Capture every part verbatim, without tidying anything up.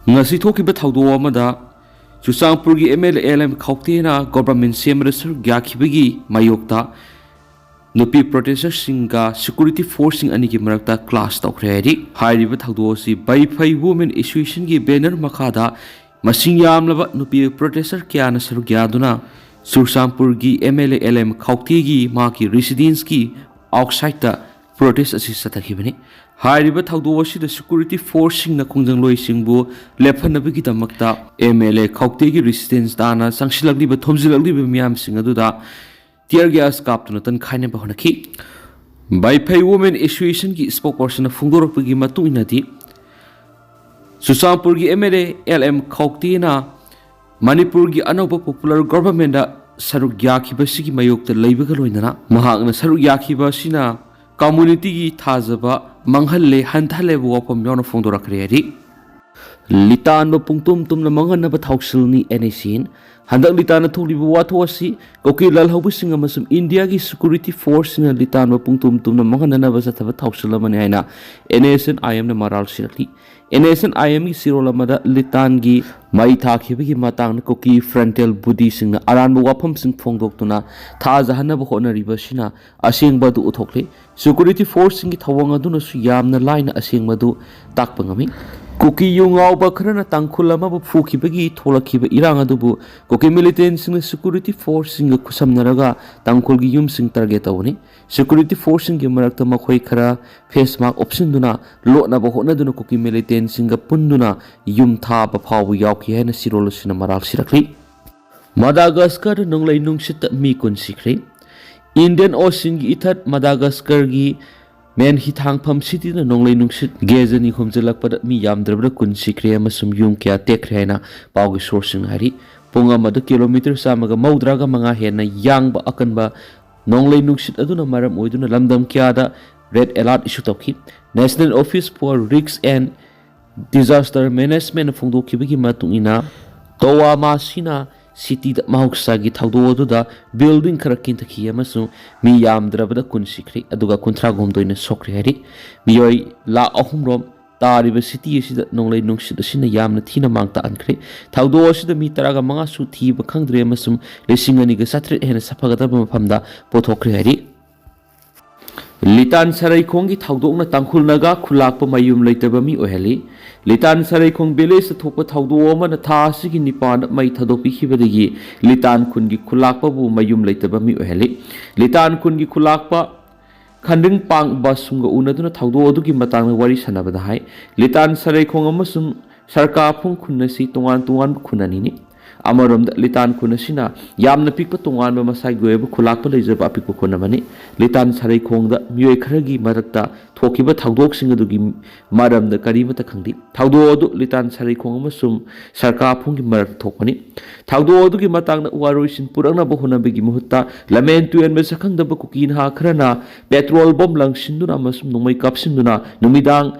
ꯉꯁꯤ ꯊꯣꯛꯈꯤꯕ ꯊꯧꯗꯣꯛ ꯑꯃꯗ ꯆꯨꯔꯆꯥꯟꯄꯨꯔꯒꯤ M L A L M ꯈꯧꯇꯦꯅ ꯒꯣꯚꯔꯟꯃꯦꯟꯠ ꯁꯦꯝꯕꯗ ꯁꯔꯨꯛ ꯌꯥꯈꯤꯕꯒꯤ ꯃꯥꯌꯣꯛꯇ ꯅꯨꯄꯤ ꯄ꯭ꯔꯣꯇꯦꯁꯇꯔꯁꯤꯡꯒ ꯁꯦꯀ꯭ꯌꯨꯔꯤꯇꯤ ꯐꯣꯔꯁꯁꯤꯡ ꯑꯅꯤꯒꯤ ꯃꯔꯛꯇ ꯀ꯭ꯂꯥꯁ ꯇꯧꯈ꯭ꯔꯦ ꯍꯥꯏꯔꯤ꯫ ꯍꯥꯏꯔꯤꯕ ꯊꯧꯗꯣꯛ ꯑꯁꯤ ꯕꯥꯏꯐꯩ ꯋꯨꯃꯦꯟ ꯑꯦꯁꯣꯁꯤꯌꯦꯁꯟꯒꯤ ꯕꯦꯅꯔ ꯃꯈꯥꯗ ꯃꯁꯤꯡ ꯌꯥꯝꯂꯕ ꯅꯨꯄꯤ ꯄ꯭ꯔꯣꯇꯦꯁꯇꯔ ꯀꯌꯥꯅ ꯁꯔꯨꯛ ꯌꯥꯗꯨꯅ ꯆꯨꯔꯆꯥꯟꯄꯨꯔꯒꯤ M L A L M ꯈꯧꯇꯦꯒꯤ ꯃꯍꯥꯛꯀꯤ ꯔꯦꯁꯤꯗꯦꯟꯁꯀꯤ ꯑꯥꯎꯠꯁꯥꯏꯠꯇ ꯄ꯭ꯔꯣꯇꯦꯁ ꯑꯁꯤ ꯆꯠꯊꯈꯤꯕꯅꯤ꯫ ꯍꯥꯏꯔꯤꯕ ꯊꯧꯗꯣꯛ ꯑꯁꯤꯗ ꯁꯦꯀ꯭ꯌꯨꯔꯤꯇꯤ ꯐꯣꯔꯁꯁꯤꯡꯅ ꯈꯣꯡꯖꯪꯂꯣꯏꯁꯤꯡꯕꯨ ꯂꯦꯞꯍꯟꯅꯕꯒꯤꯗꯃꯛꯇ ꯑꯦꯝ ꯑꯦꯜ ꯑꯦ ꯈꯧꯇꯦꯒꯤ ꯔꯦꯁꯤꯗꯦꯟꯁ ꯇꯥꯟꯅ ꯆꯪꯁꯤꯜꯂꯛꯂꯤꯕ, ꯊꯣꯝꯖꯤꯜꯂꯛꯂꯤꯕ ꯃꯤꯌꯥꯝꯁꯤꯡ ꯑꯗꯨꯗ ꯇꯤꯌꯔ ꯒ꯭ꯌꯥꯁ ꯀꯥꯞꯇꯨꯅ ꯇꯟꯈꯥꯏꯅꯕ ꯍꯣꯠꯅꯈꯤ꯫ ꯕꯥꯏꯐꯩ ꯋꯨꯃꯦꯟ ꯑꯦꯁꯣꯁꯤꯌꯦꯁꯟꯒꯤ ꯁ꯭ꯄꯣꯛꯄꯔꯁꯟꯅ ꯐꯣꯡꯗꯣꯔꯛꯄꯒꯤ ꯃꯇꯨꯡ ꯏꯟꯅꯗꯤ, ꯆꯨꯔꯆꯥꯟꯄꯨꯔꯒꯤ M L A L M ꯈꯧꯇꯦꯅ ꯃꯅꯤꯄꯨꯔꯒꯤ ꯑꯅꯧꯕ ꯄꯣꯄꯨꯂꯔ ꯒꯣꯚꯔꯟꯃꯦꯟꯠꯇ ꯁꯔꯨꯛ ꯌꯥꯈꯤꯕꯁꯤꯒꯤ ꯃꯥꯌꯣꯛꯇ ꯂꯩꯕꯒ ꯂꯣꯏꯅꯅ ꯃꯍꯥꯛꯅ ꯁꯔꯨꯛ ꯌꯥꯈꯤꯕ ꯑꯁꯤꯅ ꯀꯝꯃ꯭ꯌꯨꯅꯤꯇꯤꯒꯤ ꯊꯥꯖꯕ ꯃꯥꯡꯍꯜꯂꯦ, ꯍꯟꯊꯍꯜꯂꯦ ꯍꯥꯏꯕ ꯋꯥꯐꯝ ꯌꯥꯎꯅ ꯐꯣꯡꯗꯣꯔꯛꯈ꯭ꯔꯦ ꯍꯥꯏꯔꯤ꯫ ꯂꯤꯇꯥꯟꯕ ꯄꯨꯡꯇꯨꯝ ꯇꯨꯝꯅ ꯃꯥꯡꯍꯟꯅꯕ ꯊꯧꯁꯤꯜꯅꯤ ꯑꯦꯟ ꯑꯦꯁ ꯑꯦꯟ꯫ ꯍꯟꯗꯛ ꯂꯤꯇꯥꯟꯅ ꯊꯣꯛꯂꯤꯕ ꯋꯥꯊꯣꯛ ꯑꯁꯤ ꯀꯨꯀꯤ ꯂꯥꯜꯍꯧꯕꯁꯤꯡ ꯑꯃꯁꯨꯡ ꯏꯟꯗꯤꯌꯥꯒꯤ ꯁꯦꯀ꯭ꯌꯨꯔꯤꯇꯤ ꯐꯣꯔꯁꯁꯤꯡꯅ ꯂꯤꯇꯥꯟꯕ ꯄꯨꯡꯇꯨꯝ ꯇꯨꯝꯅ ꯃꯥꯡꯍꯟꯅꯅꯕ ꯆꯠꯊꯕ ꯊꯧꯁꯤꯜ ꯑꯃꯅꯤ ꯍꯥꯏꯅ ꯑꯦꯟ ꯑꯦꯁ ꯑꯦꯟ ꯑꯥꯏ ꯑꯦꯝꯅ ꯃꯔꯥꯜ ꯁꯤꯔꯛꯂꯤ꯫ ꯑꯦꯟ ꯑꯦꯁ ꯑꯦꯟ ꯑꯥꯏ ꯑꯦꯝꯒꯤ ꯆꯦꯔꯣꯜ ꯑꯃꯗ ꯂꯤꯇꯥꯟꯒꯤ ꯃꯩ ꯊꯥꯈꯤꯕꯒꯤ ꯃꯇꯥꯡꯗ ꯀꯨꯀꯤ ꯐ꯭ꯔꯟꯇꯦꯜ ꯕꯨꯗꯤꯁꯤꯡꯅ ꯑꯔꯥꯟꯕ ꯋꯥꯐꯝꯁꯤꯡ ꯐꯣꯡꯗꯣꯛꯇꯨꯅ ꯊꯥꯖꯍꯟꯅꯕ ꯍꯣꯠꯅꯔꯤꯕꯁꯤꯅ ꯑꯁꯦꯡꯕ ꯑꯗꯨ ꯎꯠꯊꯣꯛꯂꯤ꯫ ꯁꯦꯀ꯭ꯌꯨꯔꯤꯇꯤ ꯐꯣꯔꯁꯁꯤꯡꯒꯤ ꯊꯧꯑꯣꯡ ꯑꯗꯨꯅꯁꯨ ꯌꯥꯝꯅ ꯂꯥꯏꯅ ꯑꯁꯦꯡꯕ ꯑꯗꯨ ꯇꯥꯛꯄ ꯉꯝꯃꯤ꯫ ꯀꯨꯀꯤ ꯌꯨ ꯉꯥꯎꯕ ꯈꯔꯅ ꯇꯥꯡꯈꯨꯜ ꯑꯃꯕꯨ ꯐꯨꯈꯤꯕꯒꯤ ꯊꯣꯛꯂꯛꯈꯤꯕ ꯏꯔꯥꯡ ꯑꯗꯨꯕꯨ ꯀꯨꯀꯤ ꯃꯤꯂꯤꯇꯦꯟꯁꯤꯡꯅ ꯁꯦꯀ꯭ꯌꯨꯔꯤꯇꯤ ꯐꯣꯔꯁꯁꯤꯡꯒ ꯈꯨꯠꯁꯝꯅꯔꯒ ꯇꯥꯡꯈꯨꯜꯒꯤ ꯌꯨꯝꯁꯤꯡ ꯇꯥꯔꯒꯦꯠ ꯇꯧꯕꯅꯤ꯫ ꯁꯦꯀ꯭ꯌꯨꯔꯤꯇꯤ ꯐꯣꯔꯁꯁꯤꯡꯒꯤ ꯃꯔꯛꯇ ꯃꯈꯣꯏ ꯈꯔ ꯐꯦꯁ ꯃꯥꯛ ꯎꯞꯁꯤꯟꯗꯨꯅ ꯂꯣꯠꯅꯕ ꯍꯣꯠꯅꯗꯨꯅ ꯀꯨꯀꯤ ꯃꯤꯂꯤꯇꯦꯟꯁꯤꯡꯒ ꯄꯨꯟꯗꯨꯅ ꯌꯨꯝ ꯊꯥꯕ ꯐꯥꯎꯕ ꯌꯥꯎꯈꯤ ꯍꯥꯏꯅ ꯆꯦꯔꯣꯜ ꯑꯁꯤꯅ ꯃꯔꯥꯜ ꯁꯤꯔꯛꯂꯤ꯫ ꯃꯗꯥꯒꯁꯀꯔꯗ ꯅꯣꯡꯂꯩ ꯅꯨꯡꯁꯤꯠꯇ ꯃꯤ ꯀꯨꯟ ꯁꯤꯈ꯭ꯔꯦ꯫ ꯏꯟꯗꯤꯌꯟ ꯑꯣꯁꯤꯟꯒꯤ ꯏꯊꯠ ꯃꯗꯥꯒꯁꯀꯔꯒꯤ ꯃꯦꯟꯍꯤꯊꯥꯡꯐꯝ ꯁꯤꯇꯤꯗ ꯅꯣꯡꯂꯩ ꯅꯨꯡꯁꯤꯠ ꯒꯦꯖ ꯑꯅꯤ ꯍꯨꯝꯖꯤꯜꯂꯛꯄꯗ ꯃꯤ ꯌꯥꯝꯗ꯭ꯔꯕꯗ ꯀꯨꯟ ꯁꯤꯈ꯭ꯔꯦ ꯑꯃꯁꯨꯡ ꯌꯨꯝ ꯀꯌꯥ ꯇꯦꯛꯈ꯭ꯔꯦ ꯍꯥꯏꯅ ꯄꯥꯎꯒꯤ ꯁꯣꯔꯁꯁꯤꯡꯅ ꯍꯥꯏꯔꯤ꯫ ꯄꯨꯡ ꯑꯃꯗ ꯀꯤꯂꯣꯃꯤꯇꯔ ꯆꯥꯝꯃꯒ ꯃꯧꯗ꯭ꯔꯥꯒ ꯃꯉꯥ ꯍꯦꯟꯅ ꯌꯥꯡꯕ ꯑꯀꯟꯕ ꯅꯣꯡꯂꯩ ꯅꯨꯡꯁꯤꯠ ꯑꯗꯨꯅ ꯃꯔꯝ ꯑꯣꯏꯗꯨꯅ ꯂꯝꯗꯝ ꯀꯌꯥꯗ ꯔꯦꯗ ꯑꯦꯂꯥꯔꯠ ꯏꯁꯨ ꯇꯧꯈꯤ꯫ National Office for Risk and Disaster Management ꯐꯣꯡꯗꯣꯛꯈꯤꯕꯒꯤ ꯃꯇꯨꯡ ꯏꯟꯅ, ꯇꯣꯋꯥꯃꯥꯁꯤꯅ ꯁꯤꯇꯤꯗ ꯃꯍꯧꯁꯥꯒꯤ ꯊꯧꯗꯣꯛ ꯑꯗꯨꯗ ꯕꯤꯜꯗꯤꯡ ꯈꯔ ꯀꯤꯟꯊꯈꯤ ꯑꯃꯁꯨꯡ ꯃꯤ ꯌꯥꯝꯗ꯭ꯔꯕꯗ ꯀꯨꯟ ꯁꯤꯈ꯭ꯔꯦ, ꯑꯗꯨꯒ ꯀꯨꯟꯊ꯭ꯔꯥ ꯍꯨꯝꯗꯣꯏꯅ ꯁꯣꯛꯈ꯭ꯔꯦ ꯍꯥꯏꯔꯤ꯫ ꯃꯤꯑꯣꯏ ꯂꯥꯈ ꯑꯍꯨꯝ ꯔꯣꯝ ꯇꯥꯔꯤꯕ ꯁꯤꯇꯤ ꯑꯁꯤꯗ ꯅꯣꯡꯂꯩ ꯅꯨꯡꯁꯤꯠ ꯑꯁꯤꯅ ꯌꯥꯝꯅ ꯊꯤꯅ ꯃꯥꯡ ꯇꯥꯛꯍꯟꯈ꯭ꯔꯦ꯫ ꯊꯧꯗꯣꯛ ꯑꯁꯤꯗ ꯃꯤ ꯇꯔꯥꯒ ꯃꯉꯥꯁꯨ ꯊꯤꯕ ꯈꯪꯗ꯭ꯔꯦ ꯑꯃꯁꯨꯡ ꯂꯤꯁꯤꯡ ꯑꯅꯤꯒ ꯆꯥꯇ꯭ꯔꯦꯠ ꯍꯦꯟꯅ ꯁꯥꯐꯒꯗꯕ ꯃꯐꯝꯗ ꯄꯨꯊꯣꯛꯈ꯭ꯔꯦ ꯍꯥꯏꯔꯤ꯫ ꯂꯤꯇꯥꯟ ꯁꯔꯩꯈꯣꯡꯒꯤ ꯊꯧꯗꯣꯛꯅ ꯇꯥꯡꯈꯨꯜ ꯅꯥꯒꯥ ꯈꯨꯜꯂꯥꯛꯄ ꯃꯌꯨꯝ ꯂꯩꯇꯕ ꯃꯤ ꯑꯣꯏꯍꯜꯂꯤ꯫ ꯂꯤꯇꯥꯟ ꯁꯔꯩꯈꯣꯡ ꯚꯤꯂꯦꯖꯇ ꯊꯣꯛꯄ ꯊꯧꯗꯣꯛ ꯑꯃꯅ ꯊꯥ ꯑꯁꯤꯒꯤ ꯅꯤꯄꯥꯟꯗ ꯃꯩ ꯊꯥꯗꯣꯛꯄꯤꯈꯤꯕꯗꯒꯤ ꯂꯤꯇꯥꯟ ꯈꯨꯟꯒꯤ ꯈꯨꯜꯂꯥꯛꯄꯕꯨ ꯃꯌꯨꯝ ꯂꯩꯇꯕ ꯃꯤ ꯑꯣꯏꯍꯜꯂꯤ꯫ ꯂꯤꯇꯥꯟ ꯈꯨꯟꯒꯤ ꯈꯨꯜꯂꯥꯛꯄ ꯈꯟꯗ꯭ꯔꯤꯡꯄꯥꯡ ꯕꯥꯁꯨꯝꯒ ꯎꯅꯗꯨꯅ ꯊꯧꯗꯣꯛ ꯑꯗꯨꯒꯤ ꯃꯇꯥꯡꯗ ꯋꯥꯔꯤ ꯁꯥꯟꯅꯕꯗ ꯍꯥꯏ, ꯂꯤꯇꯥꯟ ꯁꯔꯩꯈꯣꯡ ꯑꯃꯁꯨꯡ ꯁꯔꯀꯥꯐꯨꯡ ꯈꯨꯟ ꯑꯁꯤ ꯇꯣꯉꯥꯟ ꯇꯣꯉꯥꯟꯕ ꯈꯨꯟ ꯑꯅꯤꯅꯤ꯫ ꯑꯃꯔꯣꯝꯗ ꯂꯤꯇꯥꯟ ꯈꯨꯟ ꯑꯁꯤꯅ ꯌꯥꯝꯅ ꯄꯤꯛꯄ ꯇꯣꯉꯥꯟꯕ ꯃꯁꯥꯒꯤ ꯑꯣꯏꯕ ꯈꯨꯂꯥꯛꯄ ꯂꯩꯖꯕ ꯑꯄꯤꯛꯄ ꯈꯨꯟ ꯑꯃꯅꯤ꯫ ꯂꯤꯇꯥꯟ ꯁꯔꯩꯈꯣꯡꯗ ꯃꯤꯑꯣꯏ ꯈꯔꯒꯤ ꯃꯔꯛꯇ ꯊꯣꯛꯈꯤꯕ ꯊꯧꯗꯣꯛꯁꯤꯡ ꯑꯗꯨꯒꯤ ꯃꯔꯝꯗ ꯀꯔꯤꯃꯠꯇ ꯈꯪꯗꯦ꯫ ꯊꯧꯗꯣꯛ ꯑꯗꯨ ꯂꯤꯇꯥꯟ ꯁꯔꯩꯈꯣꯡ ꯑꯃꯁꯨꯡ ꯁꯔꯀꯥꯐꯨꯡꯒꯤ ꯃꯔꯛꯇ ꯊꯣꯛꯄꯅꯤ꯫ ꯊꯧꯗꯣꯛ ꯑꯗꯨꯒꯤ ꯃꯇꯥꯡꯗ ꯋꯥꯔꯣꯏꯁꯤꯟ ꯄꯨꯔꯛꯅꯕ ꯍꯣꯠꯅꯕꯒꯤ ꯃꯍꯨꯠꯇ ꯂꯝꯍꯦꯟ ꯇꯨꯍꯦꯟꯕ ꯁꯛꯈꯪꯗꯕ ꯀꯨꯀꯤ ꯅꯍꯥ ꯈꯔꯅ ꯄꯦꯇ꯭ꯔꯣꯜ ꯕꯣꯝ ꯂꯪꯁꯤꯟꯗꯨꯅ ꯑꯃꯁꯨꯡ ꯅꯣꯡꯃꯩ ꯀꯥꯞꯁꯤꯟꯗꯨꯅ ꯅꯨꯃꯤꯗꯥꯡ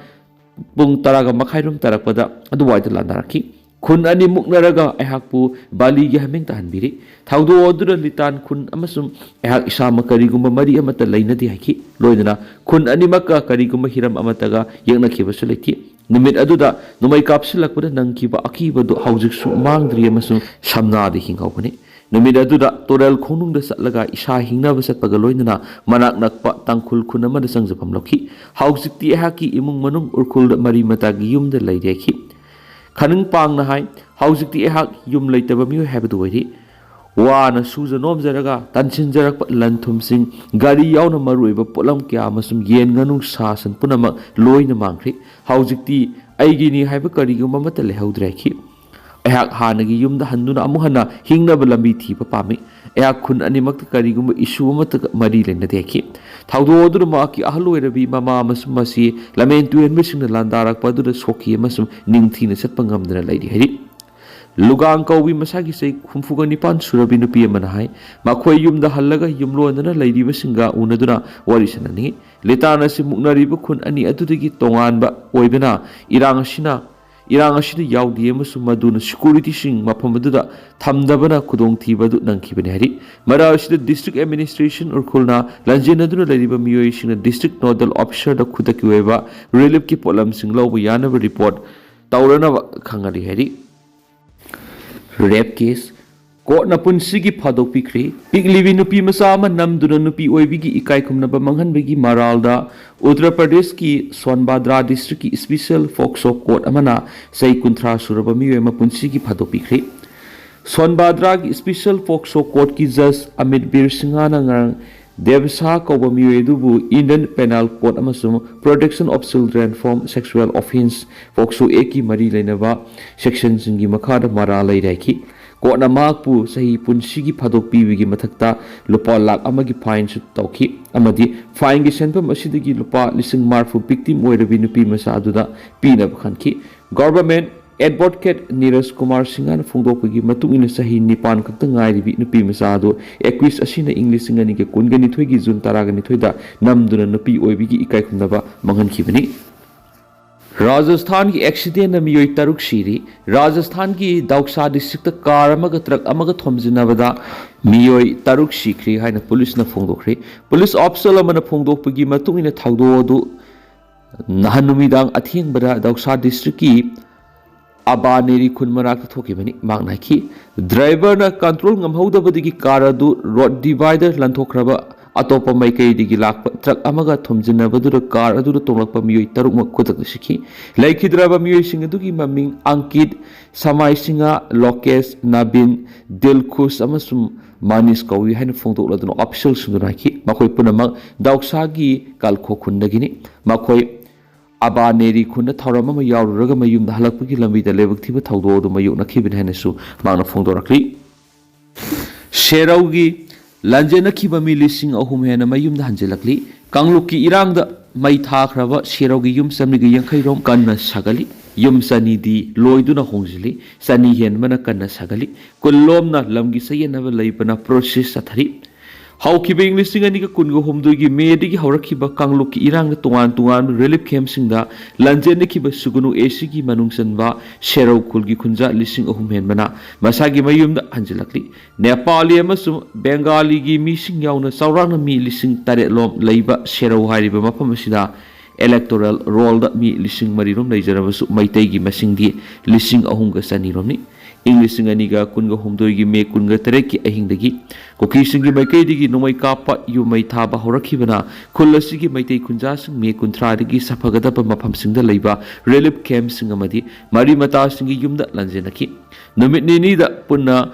ꯄꯨꯡ ꯇꯔꯥꯒ ꯃꯈꯥꯏꯔꯣꯝ ꯇꯥꯔꯛꯄꯗ ꯑꯗꯨꯋꯥꯏꯗ ꯂꯥꯟꯗꯥꯔꯛꯈꯤ꯫ ꯈꯨꯟ ꯑꯅꯤ ꯃꯨꯛꯅꯔꯒ ꯑꯩꯍꯥꯛꯄꯨ ꯕꯥꯂꯤꯒꯤ ꯍꯥꯃꯦꯡ ꯇꯥꯍꯟꯕꯤꯔꯤ꯫ ꯊꯧꯗꯣꯛ ꯑꯗꯨꯗ ꯂꯤꯇꯥꯟ ꯈꯨꯟ ꯑꯃꯁꯨꯡ ꯑꯩꯍꯥꯛ ꯏꯁꯥꯃꯛ ꯀꯔꯤꯒꯨꯝꯕ ꯃꯔꯤ ꯑꯃꯠꯇ ꯂꯩꯅꯗꯦ ꯍꯥꯏꯈꯤ꯫ ꯂꯣꯏꯅꯅ ꯈꯨꯟ ꯑꯅꯤꯃꯛꯀ ꯀꯔꯤꯒꯨꯝꯕ ꯍꯤꯔꯝ ꯑꯃꯠꯇꯒ ꯌꯦꯛꯅꯈꯤꯕꯁꯨ ꯂꯩꯇꯦ꯫ ꯅꯨꯃꯤꯠ ꯑꯗꯨꯗ ꯅꯣꯡꯃꯩ ꯀꯥꯞꯁꯤꯜꯂꯛꯄꯗ ꯅꯪꯈꯤꯕ ꯑꯀꯤꯕꯗꯨ ꯍꯧꯖꯤꯛꯁꯨ ꯃꯥꯡꯗ꯭ꯔꯤ ꯑꯃꯁꯨꯡ ꯁꯝꯅꯥꯗ ꯍꯤꯡꯍꯧꯕꯅꯤ꯫ ꯅꯨꯃꯤꯠ ꯑꯗꯨꯗ ꯇꯣꯔꯦꯜ ꯈꯣꯡꯅꯨꯡꯗ ꯆꯠꯂꯒ ꯏꯁꯥ ꯍꯤꯡꯅꯕ ꯆꯠꯄꯒ ꯂꯣꯏꯅꯅ ꯃꯅꯥꯛ ꯅꯛꯄ ꯇꯥꯡꯈꯨꯜ ꯈꯨꯟ ꯑꯃꯗ ꯆꯪꯖꯐꯝ ꯂꯧꯈꯤ꯫ ꯍꯧꯖꯤꯛꯇꯤ ꯑꯩꯍꯥꯛꯀꯤ ꯏꯃꯨꯡ ꯃꯅꯨꯡ ꯎꯔꯈꯨꯜꯗ ꯃꯔꯤ ꯃꯇꯥꯒꯤ ꯌꯨꯝꯗ ꯂꯩꯔꯦꯈꯤ꯫ ꯈꯅꯤꯡꯄꯥꯡꯅ ꯍꯥꯏ, ꯍꯧꯖꯤꯛꯇꯤ ꯑꯩꯍꯥꯛ ꯌꯨꯝ ꯂꯩꯇꯕ ꯃꯤꯑꯣꯏ ꯍꯥꯏꯕꯗꯨ ꯑꯣꯏꯔꯤ꯫ ꯋꯥꯅ ꯁꯨꯖ ꯅꯣꯝꯖꯔꯒ ꯇꯥꯟꯁꯤꯟꯖꯔꯛꯄ ꯂꯟ ꯊꯨꯝꯁꯤꯡ, ꯒꯥꯔꯤ ꯌꯥꯎꯅ ꯃꯔꯨꯑꯣꯏꯕ ꯄꯣꯠꯂꯝ ꯀꯌꯥ ꯑꯃꯁꯨꯡ ꯌꯦꯟ, ꯉꯥꯅꯨ, ꯁꯥ, ꯁꯟ ꯄꯨꯝꯅꯃꯛ ꯂꯣꯏꯅ ꯃꯥꯡꯈ꯭ꯔꯦ꯫ ꯍꯧꯖꯤꯛꯇꯤ ꯑꯩꯒꯤꯅꯤ ꯍꯥꯏꯕ ꯀꯔꯤꯒꯨꯝꯕ ꯑꯃꯠꯇ ꯂꯩꯍꯧꯗ꯭ꯔꯦ ꯍꯥꯏꯈꯤ꯫ ꯑꯩꯍꯥꯛ ꯍꯥꯟꯅꯒꯤ ꯌꯨꯝꯗ ꯍꯟꯗꯨꯅ ꯑꯃꯨꯛ ꯍꯟꯅ ꯍꯤꯡꯅꯕ ꯂꯝꯕꯤ ꯊꯤꯕ ꯄꯥꯝꯃꯤ꯫ ꯑꯩꯍꯥꯛ ꯈꯨꯟ ꯑꯅꯤꯃꯛꯇ ꯀꯔꯤꯒꯨꯝꯕ ꯏꯁꯨ ꯑꯃꯠꯇꯒ ꯃꯔꯤ ꯂꯩꯅꯗꯦ ꯍꯥꯏꯈꯤ꯫ ꯊꯧꯗꯣꯛ ꯑꯗꯨꯅ ꯃꯍꯥꯛꯀꯤ ꯑꯍꯜ ꯑꯣꯏꯔꯕꯤ ꯃꯃꯥ ꯑꯃꯁꯨꯡ ꯃꯁꯤ ꯂꯝꯍꯦꯟ ꯇꯨꯍꯦꯟꯕꯁꯤꯡꯅ ꯂꯥꯟꯗꯥꯔꯛꯄ ꯑꯗꯨꯗ ꯁꯣꯛꯈꯤ ꯑꯃꯁꯨꯡ ꯅꯤꯡꯊꯤꯅ ꯆꯠꯄ ꯉꯝꯗꯅ ꯂꯩꯔꯤ ꯍꯥꯏꯔꯤ꯫ ꯂꯨꯒꯥꯡ ꯀꯧꯕꯤ ꯃꯁꯥꯒꯤ ꯆꯍꯤ ꯍꯨꯝꯐꯨꯒ ꯅꯤꯄꯥꯟ ꯁꯨꯔꯕꯤ ꯅꯨꯄꯤ ꯑꯃꯅ ꯍꯥꯏ, ꯃꯈꯣꯏ ꯌꯨꯝꯗ ꯍꯜꯂꯒ ꯌꯨꯝꯂꯣꯟꯅꯅ ꯂꯩꯔꯤꯕꯁꯤꯡꯒ ꯎꯅꯗꯨꯅ ꯋꯥꯔꯤ ꯁꯥꯟꯅꯅꯤꯡꯏ꯫ ꯂꯤꯇꯥꯟ ꯑꯁꯤ ꯃꯨꯛꯅꯔꯤꯕ ꯈꯨꯟ ꯑꯅꯤ ꯑꯗꯨꯗꯒꯤ ꯇꯣꯉꯥꯟꯕ ꯑꯣꯏꯕꯅ ꯏꯔꯥꯡ ꯑꯁꯤꯅ ꯏꯔꯥꯡ ꯑꯁꯤꯗ ꯌꯥꯎꯗꯦ ꯑꯃꯁꯨꯡ ꯃꯗꯨꯅ ꯁꯦꯀ꯭ꯌꯨꯔꯤꯇꯤꯁꯤꯡ ꯃꯐꯝ ꯑꯗꯨꯗ ꯊꯝꯗꯕꯅ ꯈꯨꯗꯣꯡꯊꯤꯕ ꯑꯗꯨ ꯅꯪꯈꯤꯕꯅꯤ ꯍꯥꯏꯔꯤ꯫ ꯃꯔꯛ ꯑꯁꯤꯗ district administration ꯎꯔꯈꯨꯜꯅ ꯂꯥꯟꯖꯦꯟꯅꯗꯨꯅ ꯂꯩꯔꯤꯕ ꯃꯤꯑꯣꯏꯁꯤꯡꯅ district nodal officerꯗ ꯈꯨꯗꯛꯀꯤ ꯑꯣꯏꯕ reliefꯀꯤ ꯄꯣꯠꯂꯝꯁꯤꯡ ꯂꯧꯕ ꯌꯥꯅꯕ report ꯇꯧꯔꯅꯕ ꯈꯪꯍꯜꯂꯤ ꯍꯥꯏꯔꯤ꯫ Rape case꯫ ꯀꯣꯔꯠꯅ ꯄꯨꯟꯁꯤꯒꯤ ꯐꯥꯗꯣꯛꯄꯤꯈ꯭ꯔꯦ꯫ ꯄꯤꯛꯂꯤꯕꯤ ꯅꯨꯄꯤ ꯃꯆꯥ ꯑꯃ ꯅꯝꯗꯨꯅ ꯅꯨꯄꯤ ꯑꯣꯏꯕꯤꯒꯤ ꯏꯀꯥꯏ ꯈꯨꯝꯅꯕ ꯃꯥꯡꯍꯟꯕꯒꯤ ꯃꯔꯥꯜꯗ ꯎꯠꯇꯔ ꯄ꯭ꯔꯗꯦꯁꯀꯤ ꯁꯣꯟꯕꯥꯗ꯭ꯔꯥ districtꯀꯤ special foxo court ꯑꯃꯅ ꯆꯍꯤ ꯀꯨꯟꯊ꯭ꯔꯥ ꯁꯨꯔꯕ ꯃꯤꯑꯣꯏ ꯑꯃ ꯄꯨꯟꯁꯤꯒꯤ ꯐꯥꯗꯣꯛꯄꯤꯈ꯭ꯔꯦ꯫ ꯁꯣꯟꯕꯥꯗ꯭ꯔꯥꯒꯤ special foxo courtꯀꯤ judge ꯑꯃꯤꯠ ꯕꯤꯔ ꯁꯤꯡꯍꯅ ꯉꯔꯥꯡ ꯗꯦꯕꯁꯥ ꯀꯧꯕ ꯃꯤꯑꯣꯏ ꯑꯗꯨꯕꯨ Indian Penal Code ꯑꯃꯁꯨꯡ Protection of Children from Sexual Offence, foxo actꯀꯤ ꯃꯔꯤ ꯂꯩꯅꯕ sectionꯁꯤꯡꯒꯤ ꯃꯈꯥꯗ ꯃꯔꯥꯜ ꯂꯩꯔꯦ ꯍꯥꯏꯈꯤ꯫ ꯀꯣꯔꯠꯅ ꯃꯍꯥꯛꯄꯨ ꯆꯍꯤ ꯄꯨꯟꯁꯤꯒꯤ ꯐꯥꯗꯣꯛ ꯄꯤꯕꯒꯤ ꯃꯊꯛꯇ ꯂꯨꯄꯥ ꯂꯥꯈ ꯑꯃꯒꯤ fineꯁꯨ ꯇꯧꯈꯤ ꯑꯃꯗꯤ fineꯒꯤ ꯁꯦꯟꯐꯝ ꯑꯁꯤꯗꯒꯤ ꯂꯨꯄꯥ ꯂꯤꯁꯤꯡ ꯃꯔꯤꯐꯨ victim ꯑꯣꯏꯔꯕꯤ ꯅꯨꯄꯤ ꯃꯆꯥ ꯑꯗꯨꯗ ꯄꯤꯅꯕ ꯈꯟꯈꯤ꯫ Government advocate ꯅꯤꯔꯖ ꯀꯨꯃꯥꯔ ꯁꯤꯡꯍꯅ ꯐꯣꯡꯗꯣꯛꯄꯒꯤ ꯃꯇꯨꯡ ꯏꯟꯅ ꯆꯍꯤ ꯅꯤꯄꯥꯟ ꯈꯛꯇ ꯉꯥꯏꯔꯤꯕꯤ ꯅꯨꯄꯤ ꯃꯆꯥ ꯑꯗꯨ accused ꯑꯁꯤꯅ ꯏꯪ ꯂꯤꯁꯤꯡ ꯑꯅꯤꯒ ꯀꯨꯟꯒ ꯅꯤꯊꯣꯏꯒꯤ ꯖꯨꯟ ꯇꯔꯥꯒ ꯅꯤꯊꯣꯏꯗ ꯅꯝꯗꯨꯅ ꯅꯨꯄꯤ ꯑꯣꯏꯕꯤꯒꯤ ꯏꯀꯥꯏ ꯈꯨꯝꯅꯕ ꯃꯥꯡꯍꯟꯈꯤꯕꯅꯤ꯫ ꯔꯥꯖꯁꯊꯥꯟꯒꯤ accidentꯅ ꯃꯤꯑꯣꯏ ꯇꯔꯨꯛ ꯁꯤꯔꯤ꯫ ꯔꯥꯖꯁꯊꯥꯟꯒꯤ ꯗꯧꯁꯥ districtꯇ car ꯑꯃꯒ truck ꯑꯃꯒ ꯊꯣꯝꯖꯤꯟꯅꯕꯗ ꯃꯤꯑꯣꯏ ꯇꯔꯨꯛ ꯁꯤꯈ꯭ꯔꯦ ꯍꯥꯏꯅ ꯄꯨꯂꯤꯁꯅ ꯐꯣꯡꯗꯣꯛꯈ꯭ꯔꯦ꯫ ꯄꯨꯂꯤꯁ official ꯑꯃꯅ ꯐꯣꯡꯗꯣꯛꯄꯒꯤ ꯃꯇꯨꯡ ꯏꯟꯅ ꯊꯧꯗꯣꯛ ꯑꯗꯨ ꯅꯍꯥꯟ ꯅꯨꯃꯤꯗꯥꯡ ꯑꯊꯦꯡꯕꯗ ꯗꯧꯁꯥ districtꯀꯤ ꯑꯕꯥꯅꯦꯔꯤ ꯈꯨꯟ ꯃꯅꯥꯛꯇ ꯊꯣꯛꯈꯤꯕꯅꯤ꯫ ꯃꯍꯥꯛꯅ ꯍꯥꯏꯈꯤ, driverꯅ control ꯉꯝꯍꯧꯗꯕꯗꯒꯤ car ꯑꯗꯨ road divider ꯂꯥꯟꯊꯣꯛꯈ꯭ꯔꯕ ꯑꯇꯣꯞꯄ ꯃꯥꯏꯀꯩꯗꯒꯤ ꯂꯥꯛꯄ truck ꯑꯃꯒ ꯊꯣꯝꯖꯤꯟꯅꯕꯗꯨꯗ car ꯑꯗꯨꯗ ꯇꯣꯡꯂꯛꯄ ꯃꯤꯑꯣꯏ ꯇꯔꯨꯛꯃꯛ ꯈꯨꯗꯛꯇ ꯁꯤꯈꯤ꯫ ꯂꯩꯈꯤꯗ꯭ꯔꯕ ꯃꯤꯑꯣꯏꯁꯤꯡ ꯑꯗꯨꯒꯤ ꯃꯃꯤꯡ ꯑꯪꯀꯤꯠ, ꯁꯃꯥꯏ ꯁꯤꯡꯍ, ꯂꯣꯀꯦꯁ, ꯅꯕꯤꯟ, ꯗꯤꯜꯈꯨꯁ ꯑꯃꯁꯨꯡ ꯃꯥꯅꯤꯁ ꯀꯧꯏ ꯍꯥꯏꯅ ꯐꯣꯡꯗꯣꯛꯂꯗꯨꯅ officialꯁꯤꯡꯗꯨꯅ ꯍꯥꯏꯈꯤ꯫ ꯃꯈꯣꯏ ꯄꯨꯝꯅꯃꯛ ꯗꯧꯁꯥꯒꯤ ꯀꯜꯈꯣ ꯈꯨꯟꯗꯒꯤꯅꯤ꯫ ꯃꯈꯣꯏ ꯑꯕꯥꯅꯦꯔꯤ ꯈꯨꯟꯗ ꯊꯧꯔꯝ ꯑꯃ ꯌꯥꯎꯔꯨꯔꯒ ꯃꯌꯨꯝꯗ ꯍꯜꯂꯛꯄꯒꯤ ꯂꯝꯕꯤꯗ ꯂꯥꯏꯕꯛ ꯊꯤꯕ ꯊꯧꯗꯣꯛ ꯑꯗꯨ ꯃꯥꯌꯣꯛꯅꯈꯤꯕꯅꯤ ꯍꯥꯏꯅꯁꯨ ꯃꯍꯥꯛꯅ ꯐꯣꯡꯗꯣꯔꯛꯂꯤ꯫ ꯁꯦꯔꯧꯒꯤ ꯂꯥꯟꯖꯦꯟꯅꯈꯤꯕ ꯃꯤ ꯂꯤꯁꯤꯡ ꯑꯍꯨꯝ ꯍꯦꯟꯅ ꯃꯌꯨꯝꯗ ꯍꯟꯖꯤꯜꯂꯛꯂꯤ꯫ ꯀꯥꯡꯂꯨꯞꯀꯤ ꯏꯔꯥꯡꯗ ꯃꯩ ꯊꯥꯈ꯭ꯔꯕ ꯁꯦꯔꯧꯒꯤ ꯌꯨꯝ ꯆꯥꯝꯔꯤꯒ ꯌꯥꯡꯈꯩ ꯔꯣꯝ ꯀꯟꯅ ꯁꯥꯒꯠꯂꯤ꯫ ꯌꯨꯝ ꯆꯅꯤꯗꯤ ꯂꯣꯏꯗꯨꯅ ꯍꯣꯡꯖꯤꯜꯂꯤ꯫ ꯆꯅꯤ ꯍꯦꯟꯕꯅ ꯀꯟꯅ ꯁꯥꯒꯠꯂꯤ꯫ ꯀꯨꯟꯂꯣꯝꯅ ꯂꯝꯒꯤ ꯆꯌꯦꯠꯅꯕ ꯂꯩꯕꯅ process ꯆꯠꯊꯔꯤ꯫ ꯍꯧꯈꯤꯕ ꯏꯪ ꯂꯤꯁꯤꯡ ꯑꯅꯤꯒ ꯀꯨꯟꯒ ꯍꯨꯝꯗꯣꯏꯒꯤ ꯃꯦꯗꯒꯤ ꯍꯧꯔꯛꯈꯤꯕ ꯀꯥꯡꯂꯨꯞꯀꯤ ꯏꯔꯥꯡꯅ ꯇꯣꯉꯥꯟ ꯇꯣꯉꯥꯟꯕ ꯔꯤꯂꯤꯐ ꯀꯦꯝꯞꯁꯤꯡꯗ ꯂꯥꯟꯖꯦꯟꯅꯈꯤꯕ ꯁꯨꯒꯨꯅꯨ ꯑꯦꯁꯤꯒꯤ ꯃꯅꯨꯡ ꯆꯟꯕ ꯁꯦꯔꯧ ꯈꯨꯜꯒꯤ ꯈꯨꯟꯖꯥ ꯂꯤꯁꯤꯡ ꯑꯍꯨꯝ ꯍꯦꯟꯕꯅ ꯃꯁꯥꯒꯤ ꯃꯌꯨꯝꯗ ꯍꯟꯖꯤꯜꯂꯛꯂꯤ꯫ ꯅꯦꯄꯥꯂꯤ ꯑꯃꯁꯨꯡ ꯕꯦꯡꯒꯥꯂꯤꯒꯤ ꯃꯤꯁꯤꯡ ꯌꯥꯎꯅ ꯆꯥꯎꯔꯥꯛꯅ ꯃꯤ ꯂꯤꯁꯤꯡ ꯇꯔꯦꯠ ꯂꯣꯝ ꯂꯩꯕ ꯁꯦꯔꯧ ꯍꯥꯏꯔꯤꯕ ꯃꯐꯝ ꯑꯁꯤꯗ ꯏꯂꯦꯛꯇꯣꯔꯦꯜ ꯔꯣꯜꯗ ꯃꯤ ꯂꯤꯁꯤꯡ ꯃꯔꯤ ꯔꯣꯝ ꯂꯩꯖꯔꯕꯁꯨ ꯃꯩꯇꯩꯒꯤ ꯃꯁꯤꯡꯗꯤ ꯂꯤꯁꯤꯡ ꯑꯍꯨꯝꯒ ꯆꯅꯤ ꯔꯣꯝꯅꯤ꯫ ꯏꯪ ꯂꯤꯁꯤꯡ ꯑꯅꯤꯒ ꯀꯨꯟꯒ ꯍꯨꯝꯗꯣꯏꯒꯤ ꯃꯦ ꯀꯨꯟꯒ ꯇꯔꯦꯠꯀꯤ ꯑꯍꯤꯡꯗꯒꯤ ꯀꯨꯀꯤꯁꯤꯡꯒꯤ ꯃꯥꯏꯀꯩꯗꯒꯤ ꯅꯣꯡꯃꯩ ꯀꯥꯞꯄ, ꯌꯨꯝ ꯃꯩ ꯊꯥꯕ ꯍꯧꯔꯛꯈꯤꯕꯅ ꯈꯨꯜ ꯑꯁꯤꯒꯤ ꯃꯩꯇꯩ ꯈꯨꯟꯖꯥꯁꯤꯡ ꯃꯦ ꯀꯨꯟꯊ꯭ꯔꯥꯗꯒꯤ ꯁꯥꯐꯒꯗꯕ ꯃꯐꯝꯁꯤꯡꯗ ꯂꯩꯕ ꯔꯤꯂꯤꯐ ꯀꯦꯝꯞꯁꯤꯡ ꯑꯃꯗꯤ ꯃꯔꯤ ꯃꯇꯥꯁꯤꯡꯒꯤ ꯌꯨꯝꯗ ꯂꯥꯟꯖꯦꯟꯅꯈꯤ꯫ ꯅꯨꯃꯤꯠ ꯅꯤꯅꯤꯗ ꯄꯨꯟꯅ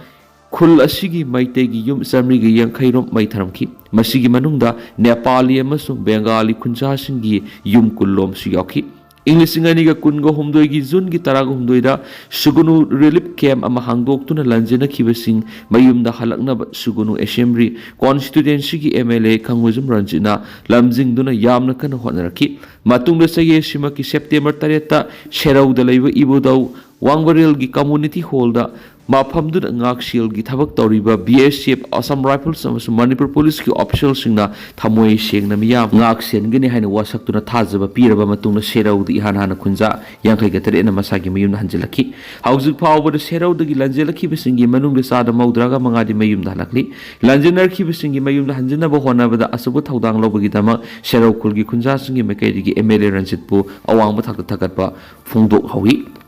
ꯈꯨꯜ ꯑꯁꯤꯒꯤ ꯃꯩꯇꯩꯒꯤ ꯌꯨꯝ ꯆꯥꯃꯔꯤꯒ ꯌꯥꯡꯈꯩ ꯔꯣꯝ ꯃꯩ ꯊꯥꯔꯝꯈꯤ꯫ ꯃꯁꯤꯒꯤ ꯃꯅꯨꯡꯗ ꯅꯦꯄꯥꯂꯤ ꯑꯃꯁꯨꯡ ꯕꯦꯡꯒꯥꯂꯤ ꯈꯨꯟꯖꯥꯁꯤꯡꯒꯤ ꯌꯨꯝ ꯀꯨꯟ ꯂꯣꯝꯁꯨ ꯌꯥꯎꯈꯤ꯫ ꯏꯪ ꯂꯤꯁꯤꯡ ꯑꯅꯤꯒ ꯀꯨꯟꯒ ꯍꯨꯝꯗꯣꯏꯒꯤ ꯖꯨꯟꯒꯤ ꯇꯔꯥꯒ ꯍꯨꯝꯗꯣꯏꯗ ꯁꯨꯒꯨꯅꯨ ꯔꯤꯂꯤꯐ ꯀꯦꯝꯞ ꯑꯃ ꯍꯥꯡꯗꯣꯛꯇꯨꯅ ꯂꯥꯟꯖꯦꯟꯅꯈꯤꯕꯁꯤꯡ ꯃꯌꯨꯝꯗ ꯍꯜꯂꯛꯅꯕ ꯁꯨꯒꯨꯅꯨ ꯑꯦꯁꯦꯝꯕ꯭ꯂꯤ ꯀꯣꯟꯁꯇꯤꯇ꯭ꯋꯦꯟꯁꯤꯒꯤ ꯑꯦꯝ ꯑꯦꯜ ꯑꯦ ꯈꯪꯉꯨꯖꯝ ꯔꯟꯖꯤꯠꯅ ꯂꯝꯖꯤꯡꯗꯨꯅ ꯌꯥꯝꯅ ꯀꯟꯅ ꯍꯣꯠꯅꯔꯛꯈꯤ꯫ ꯃꯇꯨꯡꯗ ꯆꯌꯦꯠꯁꯤꯃꯛꯀꯤ ꯁꯦꯞꯇꯦꯝꯕꯔ ꯇꯔꯦꯠꯇ ꯁꯦꯔꯧꯗ ꯂꯩꯕ ꯏꯕꯨꯙꯧ ꯋꯥꯡꯕꯔꯦꯜꯒꯤ ꯀꯝꯃꯨꯅꯤꯇꯤ ꯍꯣꯜꯗ ꯃꯐꯝꯗꯨꯗ ꯉꯥꯛꯁꯦꯜꯒꯤ ꯊꯕꯛ ꯇꯧꯔꯤꯕ ꯕꯤ ꯑꯦꯁ ꯑꯦꯐ, ꯑꯁꯥꯝ ꯔꯥꯏꯐꯜꯁ ꯑꯃꯁꯨꯡ ꯃꯅꯤꯄꯨꯔ ꯄꯨꯂꯤꯁꯀꯤ ꯑꯣꯐꯤꯁꯤꯌꯦꯜꯁꯤꯡꯅ ꯊꯃꯣꯏ ꯁꯦꯡꯅ ꯃꯤꯌꯥꯝ ꯉꯥꯛ ꯁꯦꯟꯒꯅꯤ ꯍꯥꯏꯅ ꯋꯥꯁꯛꯇꯨꯅ ꯊꯥꯖꯕ ꯄꯤꯔꯕ ꯃꯇꯨꯡꯗ ꯁꯦꯔꯧꯗ ꯏꯍꯥꯟ ꯍꯥꯟꯅ ꯈꯨꯟꯖꯥ ꯌꯥꯡꯈꯩꯒ ꯇꯔꯦꯠꯅ ꯃꯁꯥꯒꯤ ꯃꯌꯨꯝꯗ ꯍꯟꯖꯤꯜꯂꯛꯈꯤ꯫ ꯍꯧꯖꯤꯛ ꯐꯥꯎꯕꯗ ꯁꯦꯔꯧꯗꯒꯤ ꯂꯥꯟꯖꯦꯜꯂꯛꯈꯤꯕꯁꯤꯡꯒꯤ ꯃꯅꯨꯡꯗ ꯆꯥꯗ ꯃꯧꯗ꯭ꯔꯥꯒ ꯃꯉꯥꯗꯤ ꯃꯌꯨꯝꯗ ꯍꯜꯂꯛꯂꯤ꯫ ꯂꯥꯟꯖꯦꯟꯅꯔꯛꯈꯤꯕꯁꯤꯡꯒꯤ ꯃꯌꯨꯝꯗ ꯍꯟꯖꯤꯟꯅꯕ ꯍꯣꯠꯅꯕꯗ ꯑꯆꯧꯕ ꯊꯧꯗꯥꯡ ꯂꯧꯕꯒꯤꯗꯃꯛ ꯁꯦꯔꯧ ꯈꯨꯜꯒꯤ ꯈꯨꯟꯖꯥꯁꯤꯡꯒꯤ ꯃꯥꯏꯀꯩꯗꯒꯤ ꯑꯦꯝ ꯑꯦꯜ ꯑꯦ ꯔꯟꯖꯤꯠꯄꯨ ꯑꯋꯥꯡꯕ ꯊꯥꯛꯇ ꯊꯥꯒꯠꯄ ꯐꯣꯡꯗꯣꯛꯍꯧꯏ꯫